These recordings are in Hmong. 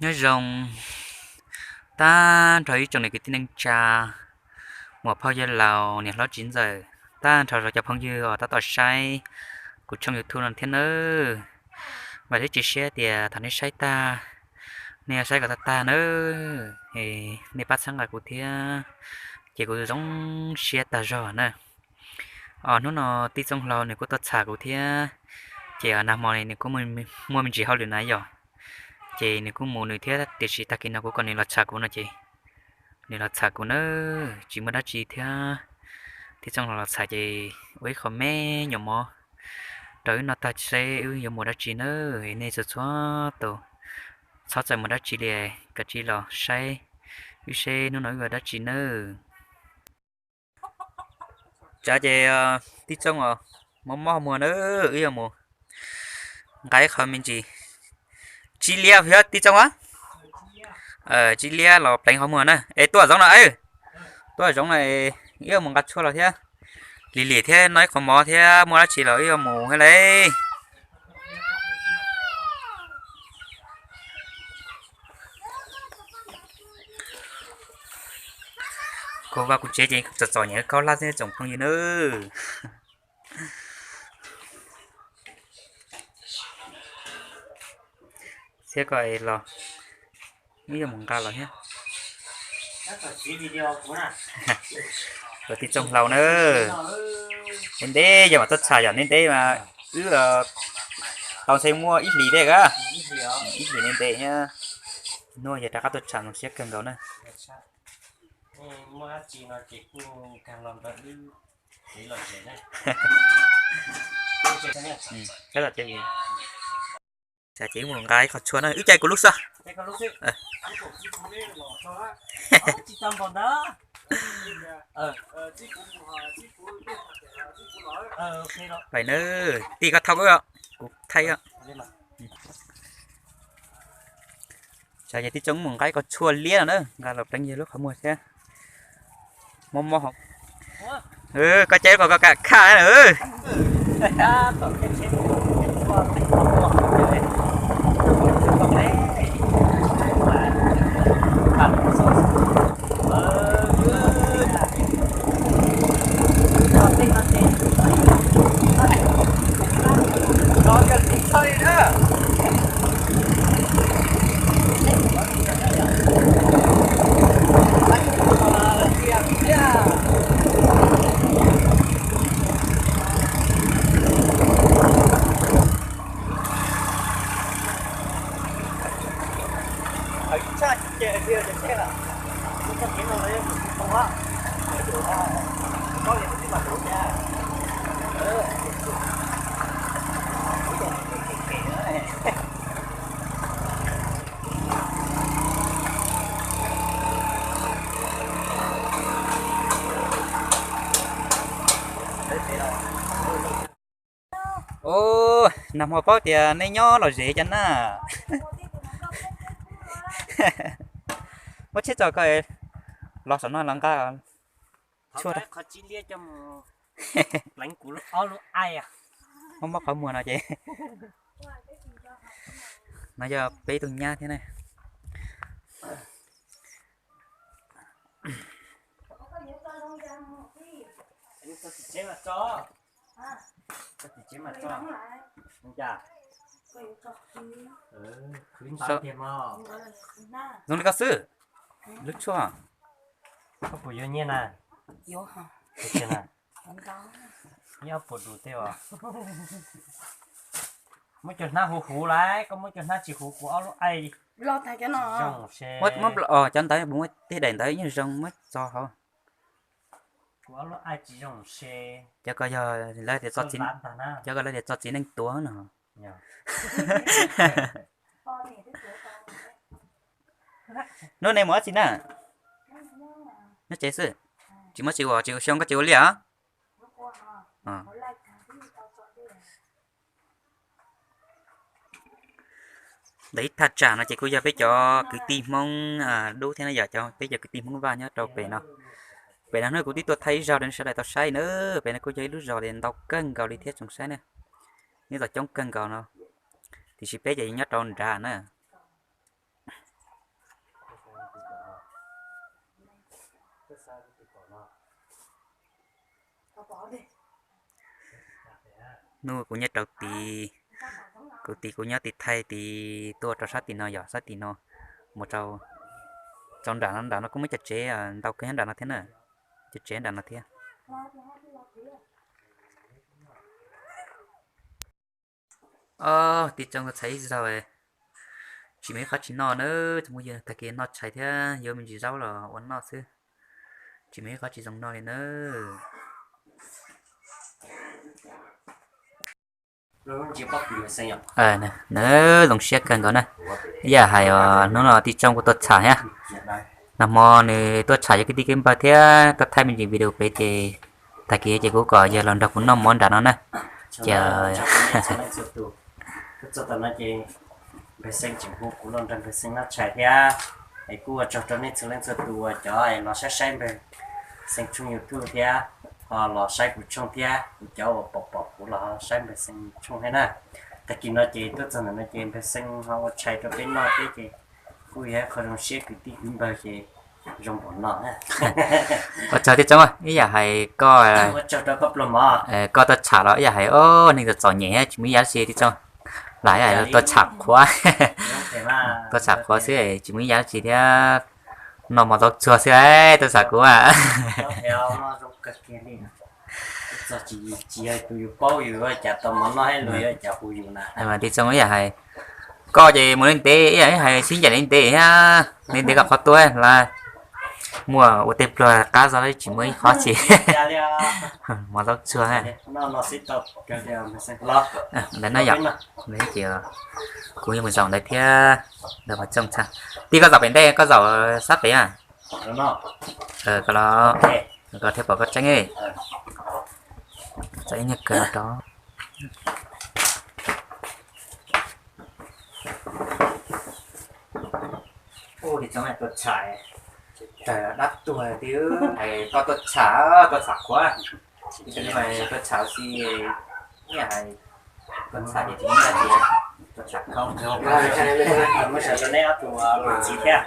Nyob zoo tag nrho ib tsoom niam kwv tij neej tsa, muam phauj yawg laus niam hlob txiv ntxawm, tag nrho cov phooj ywg uas tab tom saib kuv tshooj YouTube no thiab nawb. Vam thiab cia siab tias thaum nej saib tag, nej yuav saib kom tag tag nawb, nej pab txhawb nqa kuv thiab, ces kuv zoo siab tag zog na. Os, hnub no tij Txooj Hlau nws kuj tuaj txham kuv thiab, ces nag hmo nws kuj muaj me ntsis hauj lwm na yom, ces nws kuj mus nws thiab, tiam sis tag kis no kuv kom nws los txham kuv no ces nws los txham kuv nawb, tsis muaj dab tsi thiab. Tij Txooj Hlau los txham ces ua ib qho me nyuam mov rau wb noj tag seb wb yuav mus dab tsi nawb. Nej txhua txhua tus txhob txawm mus dab tsi li, kav tsij los saib wb seb hnub no wb yuav dab tsi nawb. Tsav ces tij Txooj os, mob mob qhov muag na, wb yuav mus nqa ib qho me ntsis tsib liab thiab tij Txooj a, tsib liab los pleev qhov muag na. Es tuaj zoov no, tuaj zoov no, wb yuav mus nqa tshuaj los thiab, lim lim thiab noj ib qho mov thiab muaj dab tsi los wb yuav mus thiab lauj. Kuv vaj kuv tsev ces txom txom nyem khaub hlab xwb tsoom phooj ywg nawb. Thiab ko los, wb yuav mus nqa los thiab. Los tij Txooj Hlau na, ntev ntev yog mam tuaj txham yom, ntev ntev mas wb tau ntshe muaj ib hlis thiab, ib hlis ntev ntev thiab. Hnub yog rov qab tuaj txham zoo siab kawg nkaus na. Ces wb mus nqa ib qho tshuaj na, wb caij kuv lub xwb. Pais na, tij koj thauj, kuv thaij. Ces tij Txooj mus nqa ib qho tshuaj liab no na, nqa los pleev yawg lub qhov muag thiab. Mob mob hauv. Koj caij ko koj kam khaj na. Ua, nag hmo paub tias nej nyob lom zem cov na. Muab tsheb tso koj los saum no los nqa tshuaj. Mob mob qhov muag no ces, no yog peb tug nyab thiab na. Zoo li koj xwb, lub tshuaj. Koj puas yuav nyiaj na? Nyob puas dus tej os? Muab cov hnab huv huv lauj, koj muab cov hnab tsis huv kuv ob lub aim. Cov ntawd puas muaj tej daim ntawd yeej zoo muab tso hauv. Kuv ob lub aim tsis zoo se. Cov ko yog lawv tias tso txiv, cov ko lawv tias tso txiv neej tuav no. Hnub nej mus dab tsi na? Nyob tsev xwb. Tsis muaj tsis ua, tsis ua xyoo koj tsis ua liaj os? Ntawm ib thaj tsam no ces kuj yog peb cov kwv tij Hmoob Dub thiab na yom, cov peb cov kwv tij Hmoob Vaj nyob rau pem no. Pem no hnub kuv twb tuaj thaij ib zaug rau nej sawv daws tau saib na, pem no kuj yog ib lub zos li ntau kawg nkaus li thiab tsoom saib na. Nyob zos coob kawg nkaus no, tiam sis peb ces nyob rau nrad na. Hnub kuv nyob rau tid, kuv tid kuv nyob tim Thaib tid, tuaj rau sab tim no yog sab tim no, mus rau, rau nram no, nram no kuj muaj cov tsev ntau kawg nyob nram no thiab na, cov tsev nram no thiab. Os, tib tsoom txhais ib zaug, tsis muaj ib qho tsis noj na, tsoom phooj ywg, tag kis noj tshais thiab yuav me ntsis zaub los ua noj xwb, tsis muaj ib qho tsis zoo noj li na. Na, zoo siab kawg nkaus na. Ib yam hais os, hnub no tib tsoom kuj tuaj tsham thiab. Nag hmo nws tuaj tsham yog kwv tij kwv npawg thiab tuaj thaij me ntsis video pem ces tag kis ces kuv kom yawg los nrog kuv noj mov nram no na. Ces tuaj txog tam no ces npawg Xeeb tseem hu kuv los nrog npawg Xeeb noj tshais thiab. Es kuj ua tsaug rau nej txhua leej txhua tus uas cov los saib saib npawg Xeeb tshooj YouTube thiab ho los saib kuv tshooj thiab, kuv cov uas pom pom kuv los saib npawg Xeeb tshooj thiab na. Tag kis no ces tuaj txog ntawm no ces npawg Xeeb ho ua tshais rau peb noj thiab ces kuj yog ib qho zoo siab kwv tij kwv npawg ces zoo npaum no. Ua tsaug tib tsoom, ib yam hais koj, ua tsaug rau koj pluag mov, koj tuaj tsham los ib yam hais os, neeg txom txom nyem tsis muaj ib yam dab tsi tib tsoom, lam tuaj tsham qhuav, tuaj tsham qhuav xwb tsis muaj ib yam dab tsi thiab, noj mov zaub tsuag xwb tuaj tsham kuv. Tsis yog tus yus paub yus yuav cas tau mov noj thiab luag yuav cas hu yus na. Tib tsoom ib yam hais koj ces mus li ntev ib yam hais sib ncaim li ntev thiab, li ntev kom qhov tuaj lawm, muaj ua tej pluag qab zog tsis muaj ib qho tsis, mov zaub tsuag. Ntawd no yom, kuv yuav mus zaum ntawd thiab, ntawd qhov tsooj txha. Tij koj zaum pem ntej koj zaum sab pem a. Koj los, koj thiaj pom koj tseeb. Txawm ib nyuag kawg los rau. Ua li tsoom tuaj tsham, dab tuag tiag, koj tuaj tsham, tuaj tsham qhuav, tuaj tsham xwb, tuaj tsham ces tsis muaj dab tsi, tuaj tsham khoob. Muab saib rau neb ob tug txiv thiab.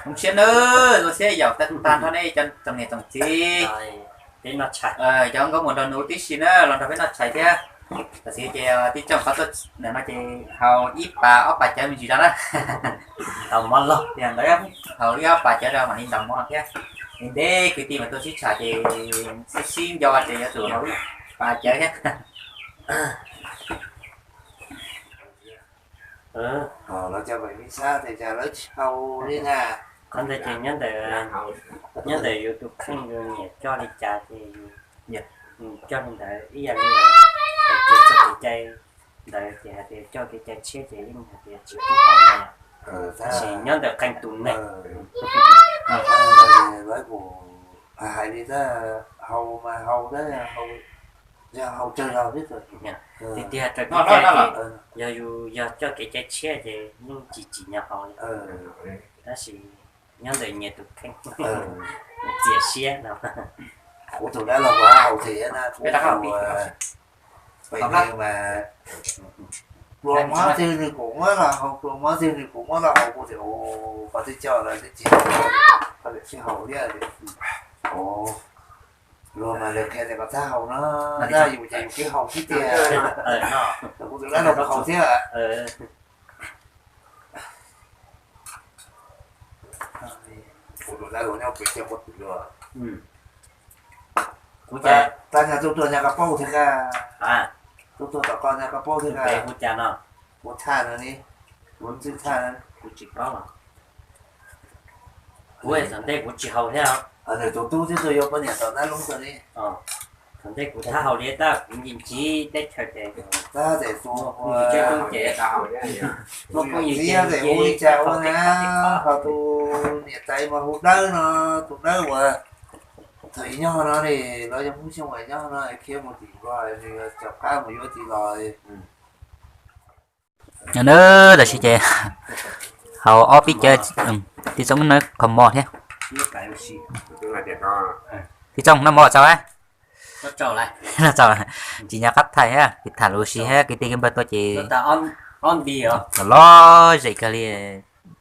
Zoo siab nawb, zoo siab yaum tag tag nrho nej cov tsoom niam tsoom txiv, cov nkauj muam nraug nus tib si na los nrog peb noj tshais thiab. Tam sim ces tib tsoom qhov tuaj no ces haus ib pas ob pas cawv me ntsis no na. Ntau mov loj tiag ntawd, haus ib ob pas cawv rau mam li ntau mov thiab. Li ntev kwv tij mas tuaj sib tsham ces sib sib nco ces yuav tsum haus ib pas cawv thiab. Los cov pem Vib Xab ces cas lawv tsis haus li na. Qhov ntawd ces nyob ntawm, nyob ntawm yus tus kheej yus nyiam coj li cas ces yus coj li ntawd. Ib yam li hais tias txoj kev cai ntawd ces hais tias coj kev cai tshiab ces yeej hais tias tsis pub haus na. Tab sis nyob ntawm qee tus neeg, lawv kuj hais li tab, haus mas haus tab, yog haus tsawg los xwb. Tiag tiag raws kev cai ces yog yus yog coj kev cai tshiab ces yeej tsis tsim nyog haus li. Tab sis nyob ntawm nyias tus kheej, txias siab no. Kuv tus dab laug kuv haus thiab na, kuv tus pem mas pluas mov twg nws kuj muab los haus, pluas mov twg nws kuj muab los haus, kuv tias qhov twg coj los twb tsis haus, qhov twg tsis haus thiab. Luag mas lawv qhia tias kom txhob haus no, tab yus ces yus twb haus xwb tiag. Kuv tus dab laug haus thiab. Kuv tus dab laug nyob pem coj kuv tus luag. Kuv tab nyog tuaj tuaj nyog koj paub thiab, tuaj tuaj tom koj nyog koj paub thiab. Kuv thaj no ne, kuv ntxwj thaj no. Kuv tsis paub. Kuv thaum ntej kuv tsis haus thiab. Nws tus tub twb tuaj yuav poj niam tom Nab Loob tau ne. Thaum ntej kuv thab haus li tab kuv nce ntsiv teb chaws ces tab tes tu ces muaj phooj ywg ces hu li cas ua na, ho tus niam tais mas hu Dawb no, tus Dawb uas Thaum nyob no ne, lawv cov Hmoob Xyooj uas nyob no khiav mus tim Nplog, nws cov qab mus yuav txiv los. Na, tam sim ces haus ob peb cawv, tib tsoom noj qhov mov thiab. Tib tsoom noj mov txaus, tsis nco qab thaij, tham lus si thiab kwv tij kwv npawg tuaj ces los zem kawg li,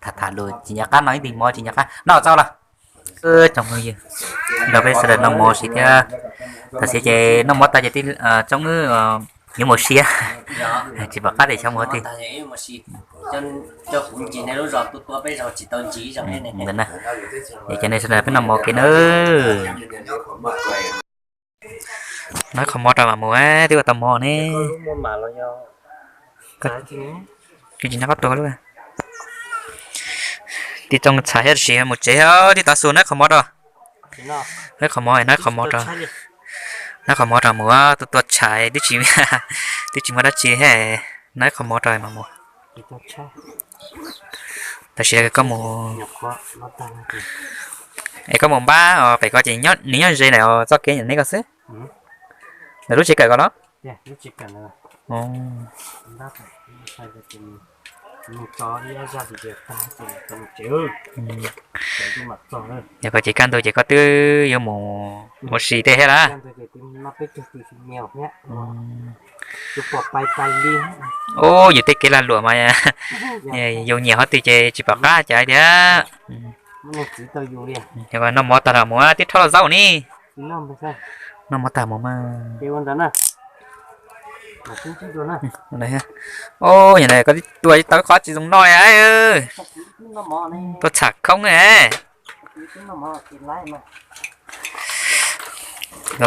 tham tham lus tsis nco qab, noj ib tig mov tsis nco qab, noj txaus los. Tsoom phooj ywg, nrog peb sawv daws noj mov si thiab. Tam sim ces noj mov tag ces tib tsoom wb yuav mus si, tsis pom qab tias xyov mus qhov twg. Ces cov nej sawv daws peb noj mov ke nawb. Noj qhov mov rau mam mus, twb ua tau mov ne. Tsis nco qab tuaj lub. Tib tsoom txhais thiab, tab sis mus tsev, tib tav su noj qhov mov rau. Noj qhov mov, noj qhov mov rau. Noj qhov mov rau mus, tuaj tua tshais twb tsis, twb tsis muaj dab tsi thiab, noj qhov mov rau mam mus. Tab sis koj mus, es koj mus npab os, pem ko ces nws nyob ze ntawm txoj kev neb ko xwb. Ntawm lub tsev kawm ko los? Yog ko ces kaj ntug ces koj twb yuav mus, mus si tej thiab lawm. Ub, yus tej kev lag luam mas yus nyiam qhov twg ces tsis pom qab cas tiag. Noj mov tag los mus, tib rho los zaum ni. Noj mov tag mus mas. Ub, yog koj tua tau qhov tsis zoo noj li. Tua tsham khoob.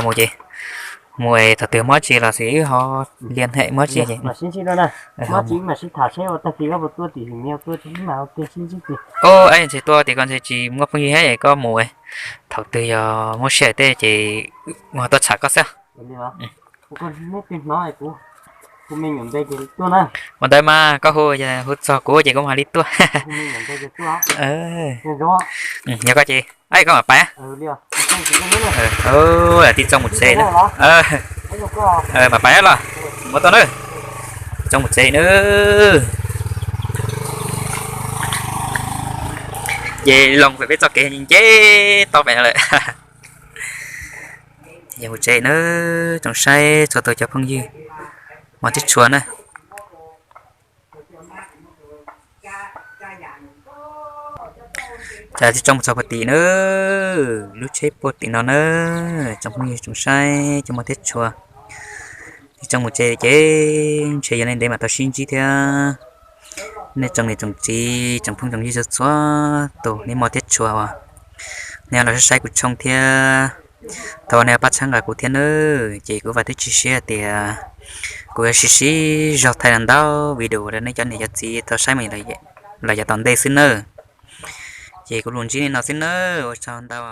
Mus ces, mus es thaum twg mob tsis los xij wb ho lia hem mob tsis. Ub, ntshe tuaj tim ko ntshe tsis muaj phooj ywg thiab, koj mus thaum twg yog muaj sij hawm tej ces mus tuaj tsham koj xwb. Ua ntawd mas koj hu, hu txog kuv ces kuv mam li tuaj. Yog koj ces, koj mam pais. Tib tsoom mus tsev, mam pais los, mus tau nawb. Tib tsoom mus tsev nawb. Ces loo pem peb txoj kev nce tau pem no lawm. Yog mus tsev nawb, tsoom saib txhua tus cov phooj ywg, mov thiab tshua na. Cas tib tsoom mus txog puag tim nawb, lub tsheb puag tim no na. Tsoom phooj ywg tsoom saib cov mov thiab tshua, tib tsoom mus tsev ces ntshe yog li ntev mam tau sib ntsib thiab. Nej tsoom niam tsoom txiv tsoom phooj tsoom ywg txhua tus, nej mov thiab tshua uas nej los saib kuv channel thiab, thov nej pab txhawb nqa kuv thiab nawb. Ces kuv vam thiab cia siab tias kuv yuav sib sib zog thaij ntau video rau nej cov niam cov txiv tau saib mus los yav tom ntej xwb nawb. Ces kuv los ntsib nej no xwb nawb, ua tsaug ntau.